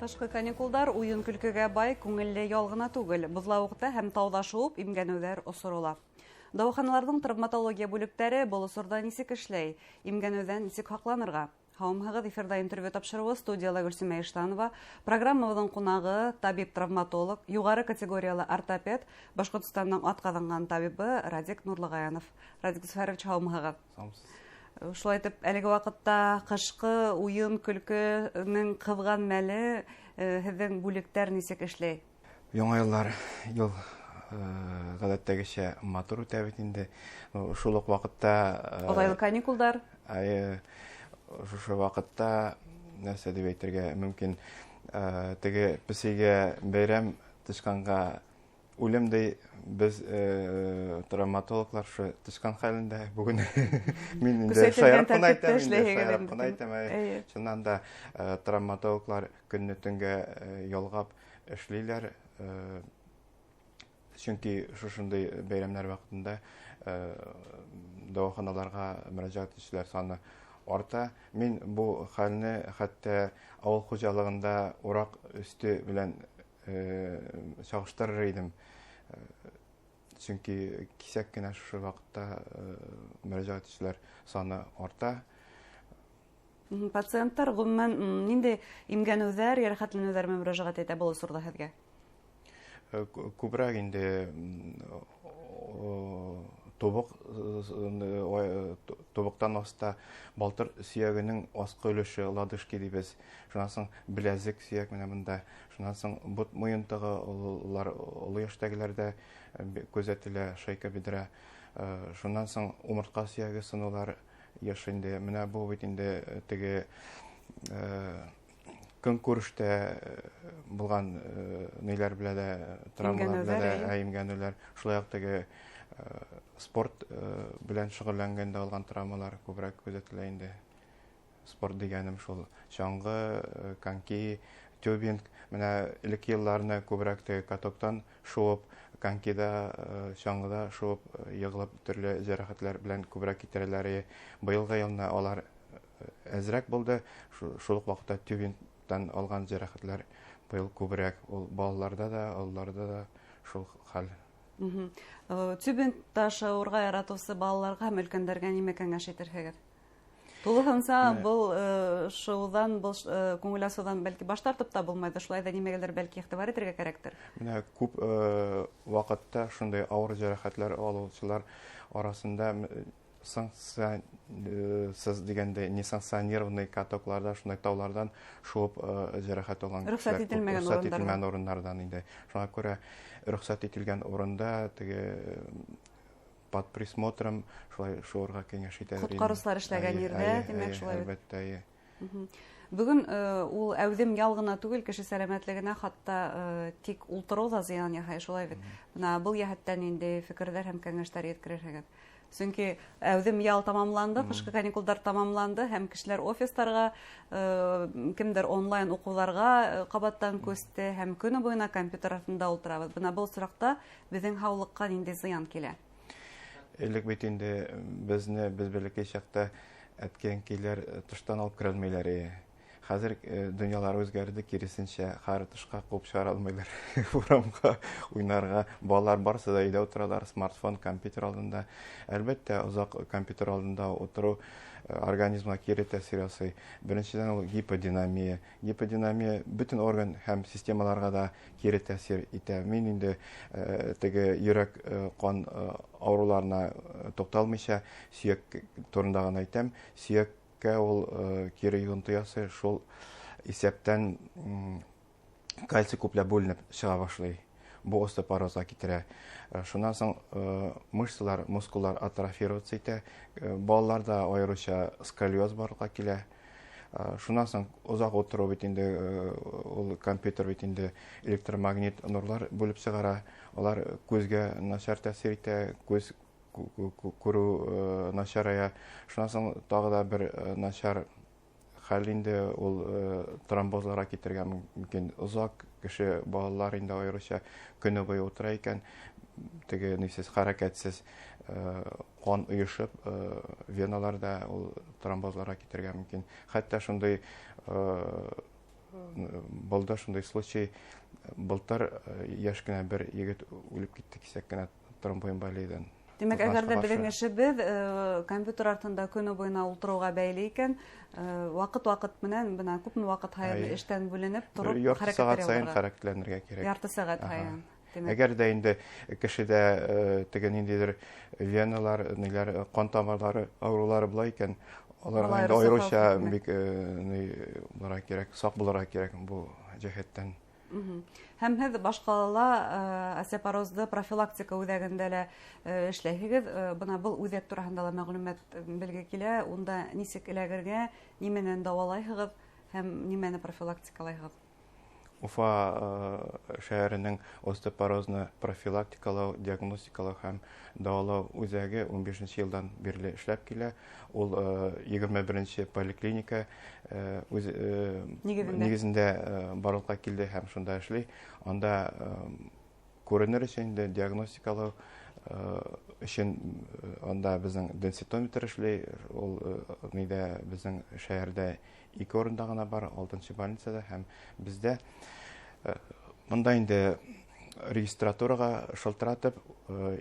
Ҡышҡы каникулдар уйын-көлкөгә бай, күңелле ял ғына түгел, боҙлауыҡта һәм тауҙа шыуып имгәнеүҙәр осоро ла. Дауаханаларҙың травматология бүлектәре был осорҙа нисек эшләй, имгәнеүҙән нисек һаҡланырға? Һаумыһығыҙ, эфирҙа интервью тапшырыуы, студияла Гөлсимә Иштанова. Программабыҙҙың ҡунағы табип-травматолог, юғары категориялы ортопед, Башҡортостандың атҡаҙанған табибы Радик Нурлығаянов. Радик Зөфәрович, һаумыһығыҙ. Һаумыһығыҙ. Шулай итеп, әлеге ваҡытта ҡышҡы уйын-көлкөнөң ҡыҙған мәле, һеҙҙең бүлектәр нисек эшләй? Яңы йыллар йыл ғәҙәттәгесә матур үтә бит инде. Шул уҡ ваҡытта, Оҙайлы каникулдар. Әйе, шушы ваҡытта нәрсә тип әйтергә мөмкин? Теге песигә бәйрәм, тычҡанға үлем дей. Беҙ, травматологлар, ошо тычҡан хәлендә бөгөн. Мин инде Көсәйтелгән шаярып ҡына тәртиптә әйтәм инде, эшләйһегеҙ шаярып инде. ҡына әйтәм, әй. Чыннан да, травматологлар көнө төнгә ялғап эшләйләр. Сөнки шушындай бәйрәмдәр ваҡытында дауаханаларға мөрәжәғәт итеүселәр саны арта. Мин бу хәлне хәтта ауыл хужалығында ураҡ өҫтө белән сағыштырыр инем. Сөнки кисәк кенә шушы ваҡытта мөрәжәғәт итеүселәр саны арта. Пациенттар ғөмүмән, ниндәй имгәнеүҙәр, йәрәхәтләнеүҙәр менән мөрәжәғәт итә был осорҙа һеҙгә? Күберәк инде, тубыҡтан аҫта балтыр сөйәгенең аҫҡы өлөшө, лодыжки тибеҙ. Шунан һуң беләзек сөйәк менән бында. Шунан һуң бот муйынтығы ололар, оло йәштәгеләрҙә күҙәтелә, шейка бедра. Шунан һуң умыртҡа сөйәге сыныулар йыш инде. Менә бу бит инде теге көнкүрештә булған ниләр белә дә, травмалар белә дә, Имгәнеүҙәр, әйе. Имгәнеүҙәр. Шулай уҡ теге спорт белән шөғөлләнгәндә алған травмалар күберәк күҙәтелә инде. Спорт дигәнем шул чаңғы, коньки, тюбинг. Менә элекке йылларны күберәк теге катоктан шуып, конькида, чаңғыда шуып, йығылып төрлө җәрәхәтләр белән күберәк китерәләр. Быйылғы йылны алар әҙерәк булды. Шул уҡ ваҡытта тюбингтан алған җәрәхәтләр быйыл күберәк. Ул балаларда да, ололарда да шул хәл. Тюбингта шыуырға яратыусы балаларға һәм өлкәндәргә нимә кәңәш итерһегеҙ? Тулыһынса был шыуҙан, был күңел асыуҙан бәлки баш тартып та булмайҙыр, шулай ҙа нимәгәлер бәлки иғтибар итергә кәрәктер. Менә күп ваҡытта шундай ауыр җәрәхәтләр алыусылар араһында санкциясыз дигәндә несанкционированный катокларда, шундай таулардан шуып, җәрәхәт алган Рөхсәт кешеләр күп. ителмәгән Рөхсәт урындарҙан. ителмәгән урыннардан инде. Шуңа күрә рөхсәт ителгән урында теге под присмотром шулай шуырға кәңәш итәләр инде. Ҡотҡарыусылар эшләгән Әйе, ерҙә, әйе, тимәк, әйе, шулай бит. Әлбәттә, әйе. Бөгөн ул әүҙем ял ғына түгел, кеше сәләмәтлегенә хатта тик ултырыу ҙа зыян яһай, шулай бит. Бына был йәһәттән ниндәй фекерҙәр һәм кәңәштәр еткерерһегеҙ? Сөнки әүҙем ял тамамланды, ҡышҡы каникулдар тамамланды һәм кешеләр офистарға, кемдер онлайн уҡыуҙарға ҡабаттан күсте һәм көнө буйына компьютер артында ултырабыҙ. Бына был осраҡта беҙҙең һаулыҡҡа ниндәй зыян килә? Элек бит инде беҙ бәләкәй саҡта әткәй-әнкәйләр тыштан алып керә алмайлар ине. Хәҙер донъялар үҙгәрҙе, киресенсә, хәҙер тышҡа ҡыуып сығара алмайлар. Урамға уйнарға. Балалар барысы да өйҙә ултыралар, смартфон, компьютер алдында. Әлбәттә, оҙаҡ компьютер алдында ултырыу организмға кире тәьҫир ясай. Беренсенән, ул гиподинамия. Гиподинамия бөтөн орган һәм системаларға да кире тәьҫир итә. Мин инде теге йөрәк ҡан ауырыуларына туҡталмайса, сөйәк турында ғына әйтәм. Сөйәккә ул кире йоғонто ясай, шул исәптән кальций күпләп бүленеп сыға башлай. Бу остеопорозға китерә. Шуннан соң мышцалар, мускуллар атрофироваться итә. Балаларда айырыуса сколиоз барлыҡҡа килә. Шуннан соң оҙаҡ ултырыу бит инде, ул компьютер бит инде электромагнит нурлар бүлеп сығара. Алар күҙгә насар тәьҫир итә, күҙ күреү насарая. Шуннан соң тағы да бер насар хәл инде ул тромбозларға китергә мөмкин. Оҙаҡ кеше, балалар инде айырыуса көнө буйы ултыра икән, теге нисез, хәрәкәтсез ҡан ойошоп веналарҙа ул тромбозларға китергә мөмкин. Хәтта шундай Булды шундай случай, былтыр йәш кенә бер егет үлеп китте кисәк кенә тромбоэмболиядан. Тимәк, әгәр ҙә беҙҙең эшебеҙ компьютер артында көнө буйына ултырыуға бәйле икән, ваҡыт-ваҡыт менән бына күпме ваҡыт һайын эштән бүленеп тороп ярты сәғәт сайын хәрәкәтләнергә кәрәк. Ярты сәғәт һайын. Әгәр ҙә инде кешедә теге ниндәйҙер веналар, ниләр, ҡан тамырҙары ауырыулары була икән, аларға инде айырыуса бик булырға кәрәк, саҡ булырға кәрәк был йәһәттән. Һәм һеҙ баш ҡалала остеопорозды профилактика үҙәгендә лә эшләйһегеҙ. Бына был үҙәк тураһында ла мәғлүмәт белге килә. Унда нисек эләгергә, нимәнән дауалайһығыҙ һәм нимәне профилактикалайһығыҙ? Уфа шәһәренең остеопорозны профилактикалау, диагностикалау һәм дауалау үҙәге 15 йылдан бирле эшләп килә. Ул 21 поликлиника нигеҙендә барлыҡҡа килде һәм шунда эшләй. Анда күренер өсөн инде диагностикалау өсөн анда беҙҙең денситометр эшләй. Ул ниҙә беҙҙең шәһәрҙә 2 урында ғына бар, 6-нчы больницала һәм беҙҙә. Бында инде регистратураға шылтыратып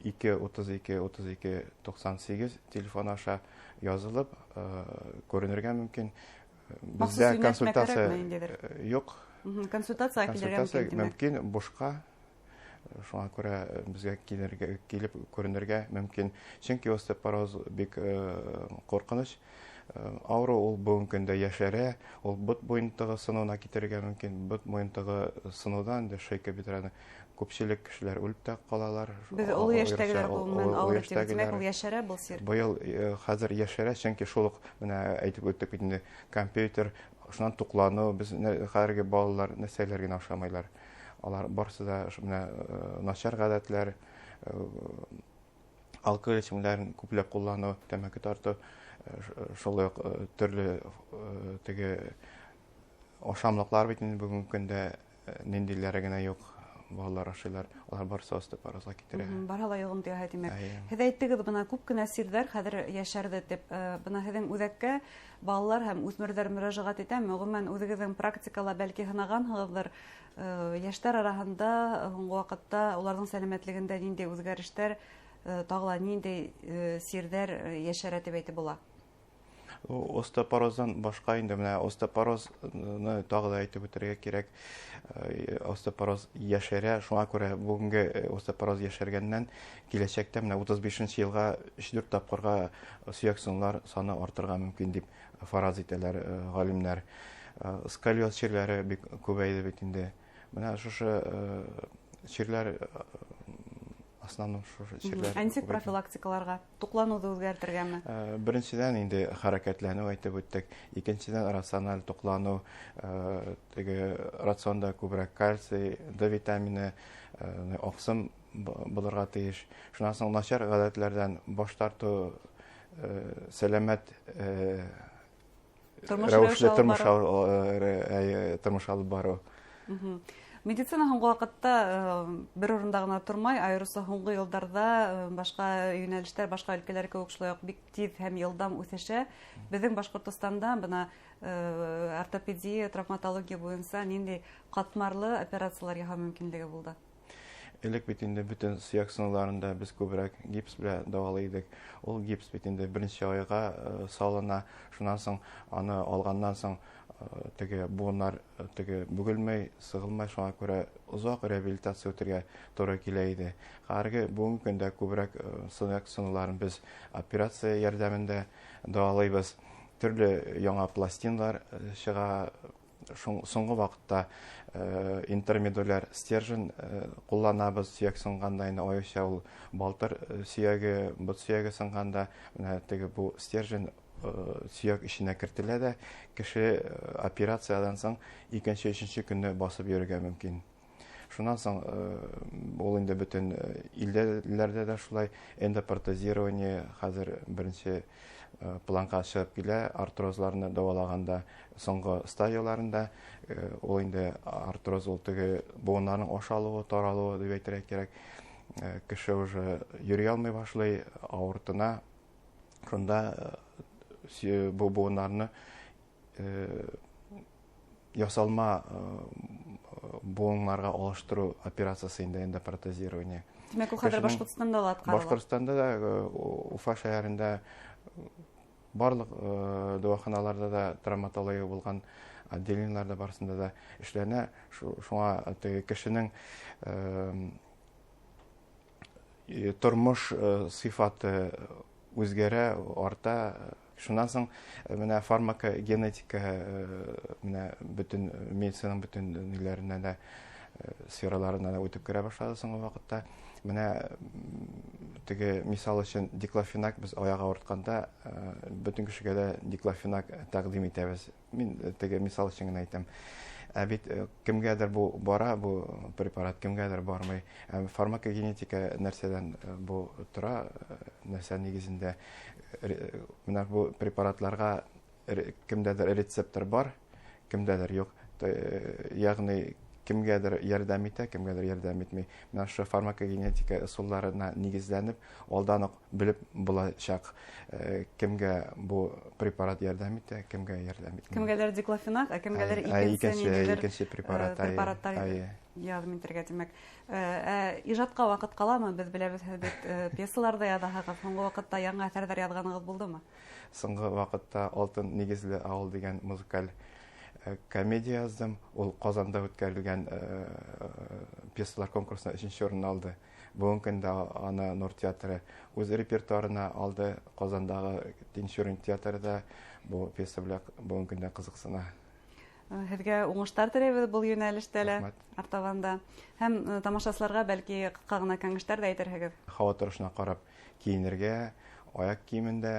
2 32 32 98 телефон аша язылып күренергә мөмкин. Бездә консультация юк. Консультация килергә мөмкин, бушка. Шуңа күрә безгә килергә, килеп күренергә мөмкин. Чөнки остеопороз бик ҡурҡыныс авырыу, ул бөгөнгө көндә йәшәрә, ул бот буйынтығы сыныуына китерергә мөмкин. Бот буйынтығы сыныуҙан инде шейка бедраны күпселек кешеләр үлеп тә ҡалалар. Беҙ оло йәштәгеләр ғөмүмән ауыр тип, тимәк, ул йәшәрә был сир. Быйыл хәҙер йәшәрә, сөнки шул уҡ менә әйтеп үттек бит инде, компьютер, шунан туҡланыу, беҙ хәҙерге балалар нәрсәләр генә ашамайлар. Алар барысы да менә насар ғәҙәтләр, алкоголь эсемлектәрен күпләп ҡулланыу, тәмәке тартыу, шулай уҡ төрлө теге ашамлыҡлар бит инде бөгөнгө көндә ниндәйләре генә юҡ, балалар ашыйлар, алар барысы остеопорозға китерә. Барыһы ла йоғонто яһай, тимәк. Һеҙ әйттегеҙ, бына күп кенә сирҙәр хәҙер йәшәрҙе тип. Бына һеҙҙең үҙәккә балалар һәм үҫмерҙәр мөрәжәғәт итә. Ғөмүмән, үҙегеҙҙең практикала бәлки һынағанһығыҙҙыр, йәштәр араһында һуңғы ваҡытта уларҙың сәләмәтлегендә ниндәй үҙгәрештәр, тағы ла ниндәй сирҙәр йәшәрә тип әйтеп була? Остеопороздан башҡа инде менә остеопорозны тағы ла әйтеп үтергә кәрәк. Остеопороз йәшәрә, шуңа күрә бөгөнгө остеопороз йәшәргәннән киләсәктә менә 35 йылға 3-4 тапҡырға сөйәк сыныулар саны артырға мөмкин дип фараз итәләр ғалимнәр. Сколиоз сирләре бик күбәйҙе бит инде. Менә шушы сирләр, основном шушы сирләр. Ә нисек профилактикаларға? Туҡланыуҙы үҙгәртергәме? Беренсенән инде хәрәкәтләнеү әйтеп үттек. Икенсенән рациональ туҡланыу, теге рационда күберәк кальций, Д витамины, аҡсым булырға тейеш. Шунан һуң насар ғәҙәтләрҙән баш тартыу, сәләмәт рәүешле тормош алып барыу. Медицина һуңғы ваҡытта бер урында ғына тормай, айырыуса һуңғы йылдарҙа башҡа йүнәлештәр, башҡа өлкәләр кеүек шулай уҡ бик тиҙ һәм йылдам үҫешә. Беҙҙең Башҡортостанда бына ортопедия, травматология буйынса ниндәй ҡатмарлы операциялар яһау мөмкинлеге булды? Элек бит инде бөтөн сөйәк сыныуларында беҙ күберәк гипс белән дауалай идек. Ул гипс бит инде беренсе айға салына, шунан һуң аны алғандан һуң теге быуындар теге бөгөлмәй, сығылмай, шуңа күрә оҙаҡ реабилитация үтергә тура килә ине. Хәҙерге бөгөнгө көндә күберәк сөйәк сыныуларын беҙ операция ярҙамында дауалайбыҙ. Төрлө яңа пластиндар сыға. Соңғы ваҡытта интермедуляр стержень ҡулланабыҙ сөйәк сынғанда, инде айырыуса ул балтыр сөйәге, бот сөйәге сынғанда, менә теге бу стержень сөйәк эшенә кертелә дә, кеше операциядан соң икенсе, өсөнсө көнне басып йөрөргә мөмкин. Шунан соң ул инде бөтөн илләрҙә дә шулай эндопротезирование хәҙер беренсе планға сығып килә, артрозларны дауалағанда соңғы стадияларында ул инде артроз ул теге быуындарның ашалыуы, таралыуы дип әйтергә кәрәк. Кеше уже йөрөй алмай башлай, ауыртына. Шунда бу быуындарны Ясалма буыннарга алыштыру операциясы инде эндопротезирование. Тимәк, ул хәҙер Башҡортостанда ла атҡарыла. Башҡортостанда да, Уфа шәһәрендә барлыҡ дауаханаларҙа да травматология булған отделениеларҙа барысында да эшләнә. Шуңа теге кешенең тормош сифаты үҙгәрә, арта. Шунан һуң менә фармакогенетика менә бөтөн медицинаның бөтөн ниләренә дә, сфераларына да үтеп керә башлады соңгы ваҡытта. Менә теге мисал өсөн диклофенак без аяҡ ауыртҡанда бөтөн кешегә дә диклофенак тәҡдим итәбеҙ. Мин теге мисал өсөн генә әйтәм. Ә бит кемгәдер бу бара, бу препарат кемгәдер бармай. Фармакогенетика нәрсәдән бу тора, нәрсә нигеҙендә менә бу препаратларга кемдәдер рецептор бар, кемдәдер юҡ. Ягъни кемгәдер ярҙам итә, кемгәдер ярҙам итмәй. Менә ошо фармакогенетика ысулларына нигеҙләнеп, алдан уҡ белеп буласаҡ, кемгә бу препарат ярҙам итә, кемгә ярҙам итмәй. Кемгәлер диклофенак, ә кемгәлер икенсе икенсе препарат, препараттар ярҙам итергә, тимәк. Ижадҡа ваҡыт ҡаламы? Беҙ беләбеҙ, һеҙ бит пьесалар ҙа яҙаһығыҙ. Һуңғы ваҡытта яңы әҫәрҙәр яҙғанығыҙ булдымы? Һуңғы ваҡытта Алтын нигеҙле ауыл тигән музыкаль комедия яҙҙым. Ул Ҡазанда үткәрелгән пьесалар конкурсында өсөнсө урын алды. Бөгөнгө көндә аны Нур театры үҙ репертуарына алды. Ҡазандағы Тинчурин театры да бу пьеса белән бөгөнгө көндә ҡыҙыҡсына. Һеҙгә уңыштар теләйбеҙ был йүнәлештә лә, артабан да. Һәм тамашасыларға бәлки ҡыҫҡа ғына кәңәштәр ҙә әйтерһегеҙ. Һауа торошона ҡарап кейенергә, аяҡ кейемендә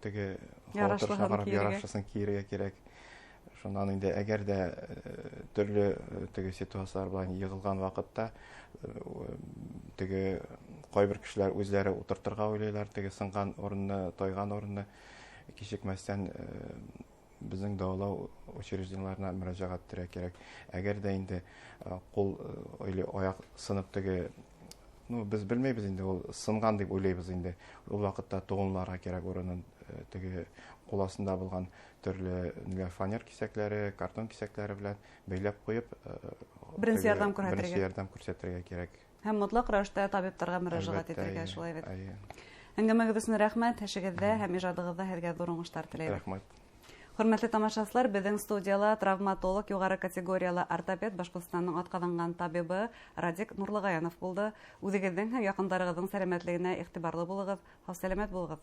теге һауа торошона ҡарап ярашлыһын кейергә кәрәк. Шунан инде әгәр ҙә төрлө теге ситуациялар белән йығылған ваҡытта теге ҡайбер кешеләр үҙҙәре ултыртырға уйлайҙар, теге сынған урынны, тайған урынны кисекмәҫтән беҙҙең дауалау учреждениеларына мөрәжәғәт итергә кәрәк. Әгәр ҙә инде ҡул или аяҡ сынып теге, ну, беҙ белмәйбеҙ инде, ул сынған тип уйлайбыҙ инде. Ул ваҡытта туғынларға кәрәк урынын, теге ҡул аҫтында булған төрлө фанер кисәкләре, картон кисәкләре белән бәйләп ҡуйып, Беренсе ярҙам күрһәтергә. Беренсе ярҙам күрһәтергә кәрәк. Һәм мотлаҡ рәүештә табиптарға мөрәжәғәт итергә, шулай бит. Әңгәмәгеҙ өсөн рәхмәт, эшегеҙҙә һәм ижадығыҙҙа һеҙгә ҙур уңыштар теләйбеҙ. Рәхмәт. Хөрмәтле тамашасылар, беҙҙең студияла травматолог, юғары категориялы ортопед, Башҡортостандың атҡаҙанған табибы Радик Нурлығаянов булды. Үҙегеҙҙең һәм яҡындарығыҙҙың сәләмәтлегенә иғтибарлы булығыҙ, һау-сәләмәт булығыҙ.